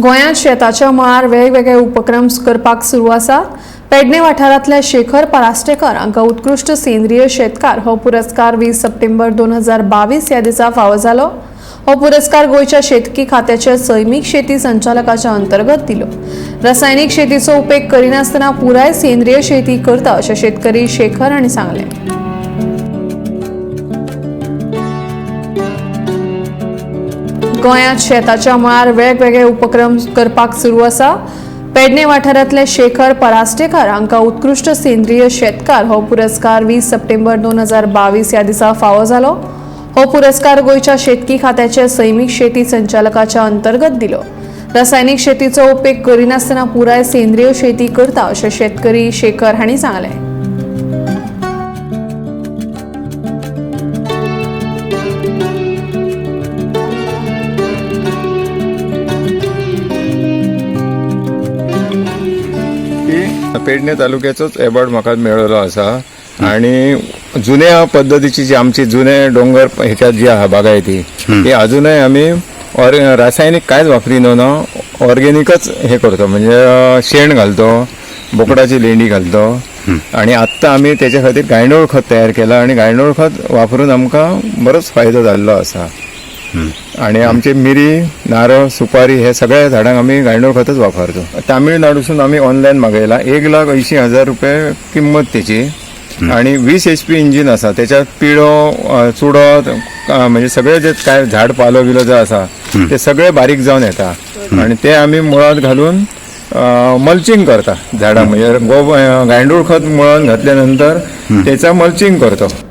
गोंयांत शेताच्या मळार वेगवेगळे उपक्रम करपाक सुरू आसा. पेडणे वाठारांतल्या शेखर परास्टेकर हांकां उत्कृश्ट सेंद्रीय शेतकार हो पुरस्कार 20 सप्टेंबर 2022 ह्या दिसा फावो जालो. हो पुरस्कार गोंयच्या शेतकी खात्याच्या सैमीक शेती संचालकाच्या अंतर्गत दिलो. रसायनीक शेतीचो उपेग करिनासतना पुराय सेंद्रीय शेती करता अशें शेतकरी शेखर हांणी सांगलें. गोंयांत शेताच्या मळार वेगवेगळे उपक्रम करपाक सुरू आसा. पेडणे वाठारांतले शेखर परास्टेकर हांकां उत्कृश्ट सेंद्रीय शेतकार हो पुरस्कार 20 सप्टेंबर 2022 ह्या दिसा फावो जालो. हो पुरस्कार गोंयच्या शेतकी खात्याच्या सैमीक शेती संचालकाच्या अंतर्गत दिलो. रसायनीक शेतीचो उपेग करिनासतना पुराय सेंद्रीय शेती करता अशें शेतकरी शेखर हांणी सांगलें. की पेडणे तालुक्याचोच एवॉर्ड म्हाका मेळिल्लो आसा आणि जुन्या पद्दतीची जी आमची जुने डोंगर ह्याच्यात जी आहा बागायती ती अजूनय आमी रासायनिक कांयच वापरिना ना, ऑर्गेनिकच हे करतो. म्हणजे शेण घालतो, बोकडाची लेंडी घालतो आणि आत्ता आमी त्याच्या खातीर गांयडोळ खत तयार केला आणि गांयडोळ खत वापरून आमकां बरोच फायदो जाल्लो आसा. आणि आमचे मिरी, नारळ, सुपारी हे सगळ्या झाडांक आमी गांयडोळ खतच वापरतो. तामिळनाडूसून आमी ऑनलायन मागयला. 1,80,000 रुपये किंमत त्याची आणि 20 HP engine आसा. त्याच्यात पिळो, चुडो, म्हणजे सगळे जे काय झाड पालो बिलो जे आसा ते सगळे बारीक जावन येता आणि ते आमी मुळात घालून मल्चिंग करता झाडां. म्हणजे गांयडोळ खत मुळात घातल्या नंतर त्याचा मल्चिंग करतो.